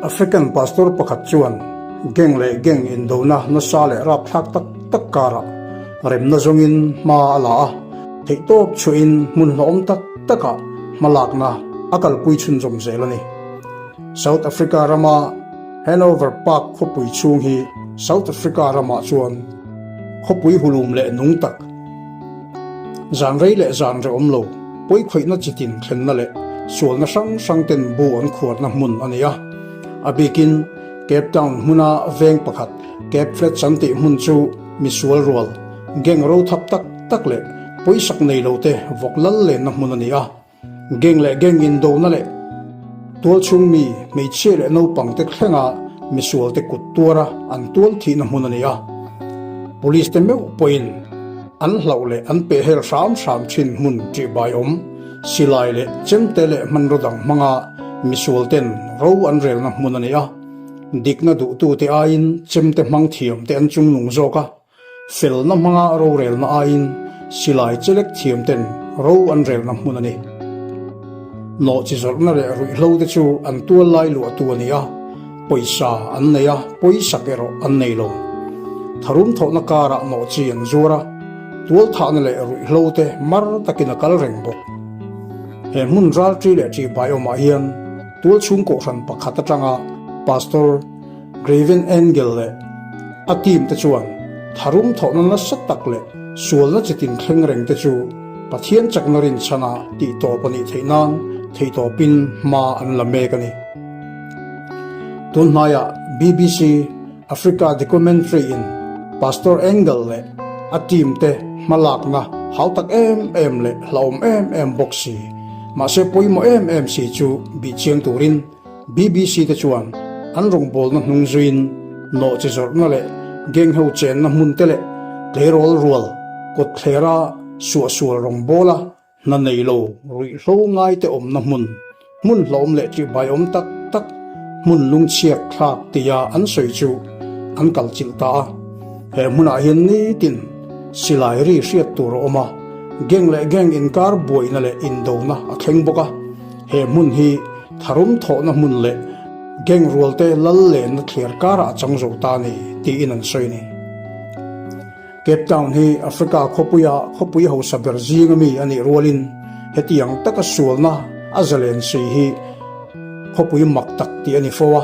African pastor pakhat chuan gang leh gang indona nasa leh rapthlak tak tak karah remna zawngin hma a la a, theihtawp chhuahin hmun hlawhawm tak takah hmalakna a kalpui chhunzawm zel a ni. South Africa rama Hanover Park khawpui chhung hi South Africa ramah chuan khawpui hulum leh nung tak, zan rei leh zan reh awm lo, pawikhawihna chitin thlenna leh sualna hrang hrang ten bu an khuarna hmun a ni a. A bikin Cape Town hmuna veng pakhat Cape Flats an tih hmun chu misual rual, gang ro thap tak tak leh pawisak nei lo te vawk lal lenna hmun a ni a. Gang leh gang indona leh tualchhung mi hmeichhia leh naupang te thlenga misual te kut tuara an tual thihna hmun a ni a. Police te meuh pawhin an hlauh leh an pehhel hram hram thin hmun ṭihbai awm, silai leh chemte leh hmanraw dang hmanga misual ten ro an relna hmun a ni a. Dikna duhtute aiin chemte hmang thiam te an chungnung zawk a. Felna hmanga rorelna aiin silai chelek thiam ten ro an relna hmun a ni. Nawhchi zawrhna leh ruihhlo te chu an tual lai luahtu a ni a, pawisa an nei a, pawisak erawh an nei lo. Tharum thawhna karah nawhchi an zuar a, tualthahna leh ruihhlo te mar takin a kal reng bawk. He hmun ralṭi leh ṭihbai awmah hian tualchhung kohhran pakhat aṭanga Pastor, Graven Angel leh a team te chuan tharum thawhna nasa tak leh sualna chitin thleng reng te chu Pathian chakna rinchhana tihtawp a nih theih nan theihtawpin hma an la mek a ni. Tun hnaiah BBC Africa Documentary in Pastor Angel leh a team te hmalakna hautak em em leh hlauhawm em em bawk si mahse pawimawh em em si chu bihchiang turin BBC te chuan an rawngbawlna hnung zuiin nawhchi zawrhna leh gang ho chenna hmun te leh tleirawl rual kawtthlera suahsual rawngbawla hna nei lo ruihhlo ngai te awmna hmun, hmun hlawm leh ṭihbaiawm tak tak, hmun lungchhiak thlak tia an sawi chu an kal chilh ta a. He hmunah hian nitin silai ri hriat tur a awm a, gang leh gang inkar buaina leh indona a thleng bawk a. He hmun hi tharum thawhna hmun leh gang rualte lal lenna thliar karah a chang zo ta a ni tiin an sawi a ni. Cape Town hi Africa khawpuia khawpui hausa ber zinga mi a nih rualin hetiang taka sualna a zalen si hi khawpui mak tak tih a ni fo a.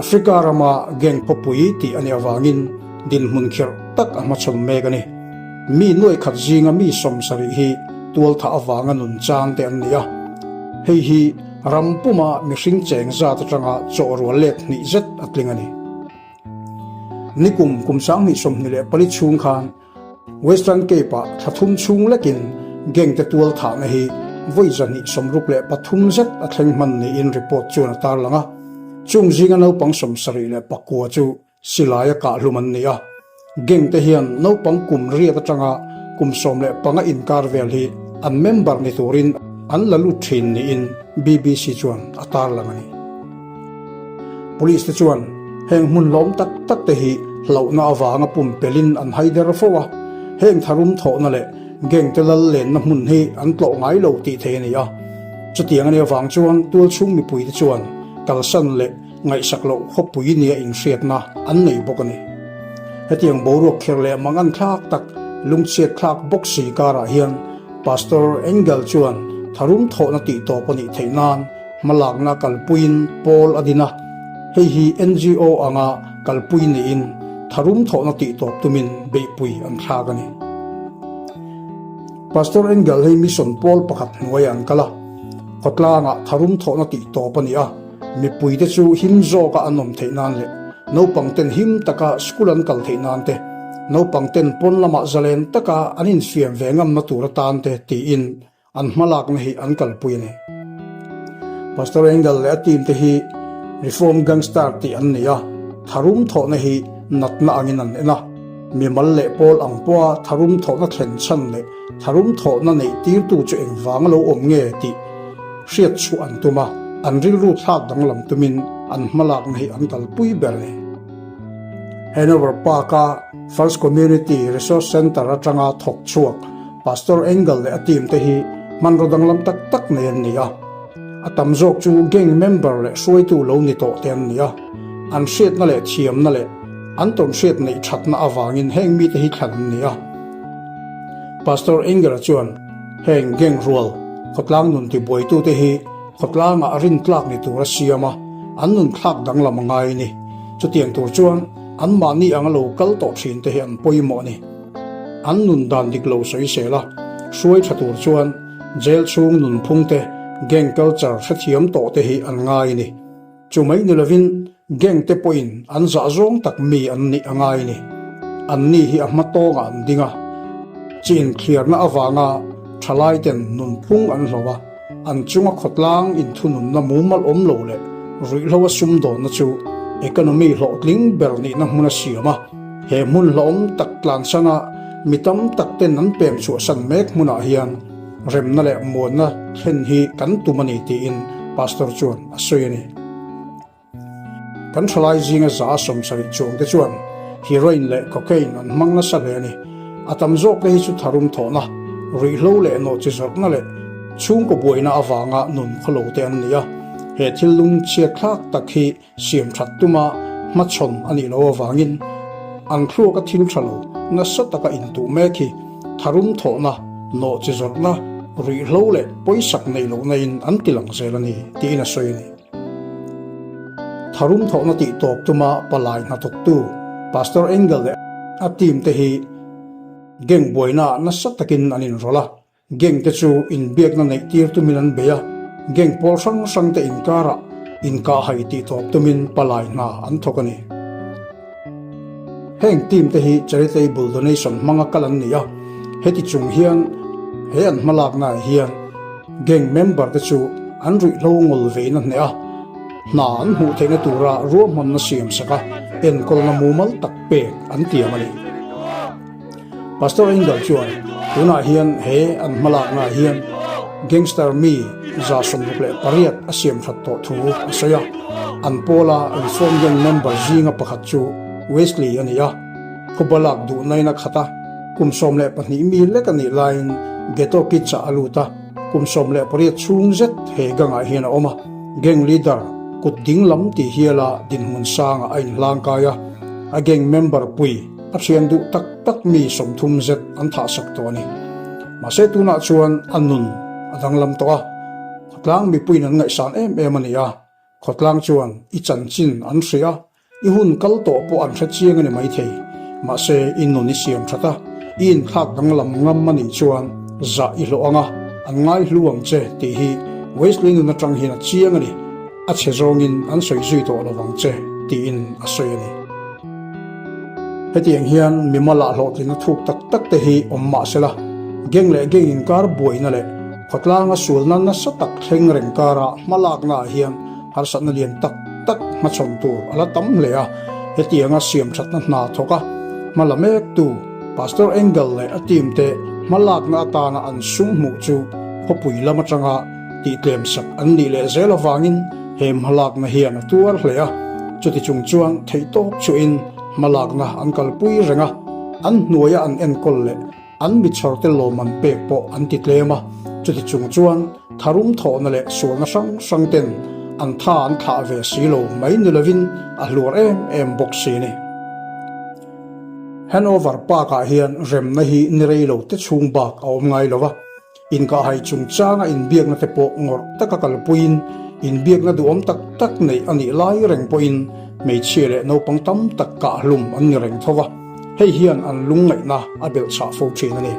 Africa rama gang khawpui tih a nih avangin dinhmun khirh tak a hmachhawn mek a ni. Mi nuaikhat zinga mi 70 hi tualthah avanga nun chang te an ni a. Hei hi ram puma mihring cheng zat atanga chawhrual let hnih zet a tling a ni. Nikum kum 2024 chhung khan Western Cape-ah thla thum chhung lekin gang te tualthahna hi vawi 263 zet a thleng hman niin report chuan a tarlang a. Chung zinga naupang 79 chu Silai a kah hlum an ni a, gang te hian naupang kum riat atanga kum 15 inkar vel hi an member ni turin an la lut thin niin BBC chuan a tarlang a ni. Police te chuan heng hmun lawm tak tak te hi hlauhna avanga pumpelhin an haider fo a, heng tharum thawhna leh gang te lal lenna hmun hi an tlawh ngai lo tih thei a ni a. Chutiang a nih avang chuan tualchhung mipui te chuan kalsan leh Ngaihsak loh khawpui nia inhriatna an nei bawk a ni. Hetiang boruak kher leh mangan thlak tak, lungchhiat thlak bawk si karah hian Pastor Engel chuan tharum thawhna tih tawp a nih theih nan hmalakna kalpuiin pawl a din a. Hei hi NGO anga kalpui niin tharum thawhna tih tawp tumin beihpui an thlak a ni. Pastor Engel hi mission pawl pakhat hnuaiah an kal a, khawtlangah tharum thawhna tih tawp a ni a. Mipuite chu him zawka an awm theih nan leh naupangten him taka school an kal theih nan te, naupangten pawn lamah zalen taka an infiam ve ngamna tur atan te tiin an hmalakna hi an kalpui a ni. Pastor Engel leh a team te hi Reform Gangster tih an ni a, tharum thawhna hi natna angin an en a, mimal leh pawl ang pawha tharum thawhna thlen chhan leh tharum thawhna neih tirtu chu engvanga lo awm nge tih Hriat chhuah an tum a, an rilru thlak danglam tumin an hmalakna hi an kalpui ber a ni. Hanover Park-a First Community Resource Centre atanga thawk chhuak Pastor Engel leh a team te hi hmanraw danglam tak tak nei an ni a. A tam zawk chu gang member leh hruaitu lo ni tawh te an ni a, an hriatna leh thiamna leh an tawnhriat neih thatna avangin heng mite hi thlan an ni a. Pastor Engel-a chuan heng gang rual khawtlang nun tibuaitute hi khawtlangah rintlak ni tur a siam a, an nun thlak danglam a ngai a ni. Chutiang tur chuan anmahni anga lo kal tawh thinte hi an pawimawh a ni. An nun dan dik lo sawisel a, hruai tha tur chuan Jail chhung nunphung te, gang culture hrethiam tawh te hi an ngai a ni. Chu mai ni lovin gang te pawhin an zah zawng tak mi an nih a ngai a ni. An ni hi a hma tawngah an ding a, chi inthliarna avanga thalai ten nunphung an hlo a, an chunga khawtlang inthununna mumal awm lo leh ruihhlo a sumdawnna chu economy hlawhtling ber nihna hmun a siam a. He hmun hlawm tak tlansana mi tam tak ten an pem chhuahsan mek hmunah hian remna leh muanna thlen hi kan tum a ni tiin Pastor chuan a sawi a ni. Kan thalai zinga za 70 chuangte chuan heroin leh cocaine an hmang nasa hle a ni. A tam zawkte hi chu tharum thawhna, ruihhlo leh nawhchi zawrhna leh chhungkaw buaina avanga nun khawlo te an ni a. He thil lungchhiat thlak tak hi Siam that tuma hmachhawn a nih loh avangin an thluaka thil tha lo nasa taka intuh mek hi tharum thawhna, nawhchi zawrhna, ruihhlo leh pawisak neih lohna in an ti lang zel a ni tiin a sawi a ni. Tharum thawhna tih tawp tuma palai hnathawktu Pastor Engel leh a team te hi gang buaina ah nasa takin an inrawlh a, Gang te chu inbiakna neih tir tumin an bei a, gang pawl hrang hrang te inkarah inkahhai tih tawp tumin palai hna an thawk a ni. Heng team te hi charitable donation hmanga kal an ni a, heti chung hian he an hmalaknaah hian gang member te chu an ruihhlo ngawl veina hneh a, hna an hmuh theihna tura ruahmanna siam sak a, enkawlna mumal tak pek an tiam a ni. Pastor Engel chuan tunah hian he an hmalaknaah hian gangster mi 68 a siam that tawh thu a sawi a. An pawla Reform Gang member zinga pakhat chu Wesley a ni a, khuba lak duhnain a khat a, kum 12 mi lek a nih laiin Ghetto Kids-ah a lut a, kum 18 chhung zet he gang-ah hian a awm a, gang leader kut ding lam tih hiala dinhmun sangah a inhlangkai a, a gang member pui A thian duh tak tak mi 30 zet an thahsak tawh a ni. Mahse tunah chuan a nun a danglam tawh a, khawtlang mipuiin an ngaihsan em em a ni a, khawtlang chuan i chanchin an hria a, i hun kal tawh pawh an hre chiang a ni maithei. Mahse i nun i siam that a, i inthlak danglam ngam a nih chuan zah i hlawh ang a, an ngaihlu ang che tih hi Wesley nun atang hian a chiang a ni. A chhe zawngin an sawi zui tawh lo vang che tiin a sawi a ni. Hetiang hian mimal ah hlawhtlinna thuk tak tak te hi awm mah se la, gang leh gang inkar buaina leh khawtlanga sualna nasa tak thleng reng kara hmalakna ah hian harsatna lian tak tak hmachhawn tur a la tam hle a, hetianga siamthatna hna thawk a hma la mektu Pastor Engel leh a team te hmalakna atana an sum hmuh chu khawpui lam atanga tihtlem sak an nih leh zel avangin he hmalakna hian a tuar hle a, chuti chung chuan theihtawp chuhin hmalakna an kalpui reng a, an hnuaia an enkawl leh an michhawrte lawm an pek pawh an ti tlem a, chuti chung chuan tharum thawhna leh sualna hrang hrang ten an tha an thlah ve si lo mai ni lovin a hluar em em bawk si a ni. Hanover Park-ah hian remna hi ni rei lo te chhung bak a awm ngai lo va. Inkahhai chungchanga inbiakna te pawh ngawrh taka kalpuiin inbiakna duhawm tak tak neih a nih lai reng pawhin hmeichhia leh naupang tam tak kahhlum an ni reng tho va, hei hian an lungngaihna a belhchhah fo thin a ni.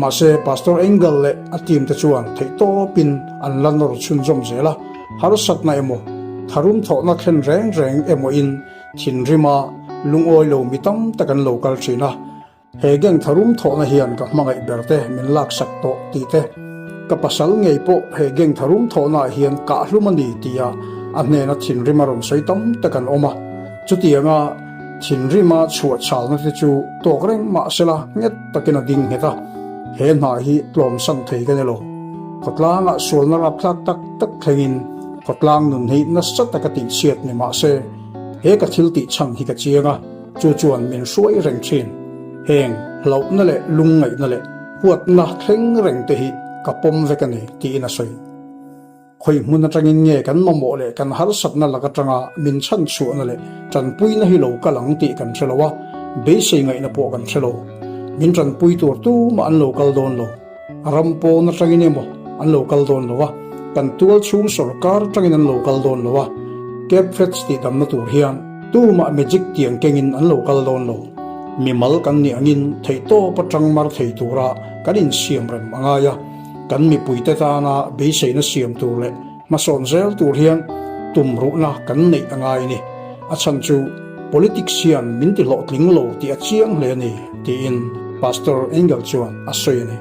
Mahse, Pastor Engel leh a team te chuan theihtawpin an la nawr chhunzawm zel a, harsatna emaw, tharum thawhna thlen reng reng emawin thinrima lungawi lo mi tam tak an lo kal thin a, He gang tharum thawhna hian ka hmangaih ber te min laksak tawh tih te, ka pasal ngei pawh he gang tharum thawhnaah hian kahhlum a ni tia a hnena thinrim a rawn sawi tam tak an awm a. Chutianga thinrima chhuah chhalna te chu tawk reng mah sela nghet takin a ding nghet a, he hna hi tlawmsan thei ka ni lo. Khawtlangah sualna rapthlak tak tak thlengin khawtlang nun hi nasa taka tihchhiat ni mah se he ka thil tih chhan hi ka chiang a. Chu chuan min hruai reng thin. Heng hlauhna leh lungngaihna leh huatna thleng reng te hi ka pawm vek a ni, tiin a sawi. Khawi hmun atangin nge kan mamawh leh kan harsatna lak atanga min chhan chhuahna leh tanpuina hi lo kal ang tih kan hre lo a, beisei ngaihna pawh kan hre lo. Min tanpui tur tumah an lo kal dawn lo. Ram pawn atangin emaw an lo kal dawn lo a, kan tual chhung sorkar atangin an lo kal dawn lo a, Cape Frets tih damna tur hian tumah magic tiang kengin an lo kal dawn lo. Mimal kan nih angin theihtawp atang mar thei tura kan insiam rem a ngai a. Kan mipuite tana beiseina siam tur leh hmasawn zel tur hian tumruhna kan neih a ngai a ni. A chhan chu politics hian min ti hlawhtling lo tih a chiang hle a ni, tiin Pastor Engel chuan a sawi a ni.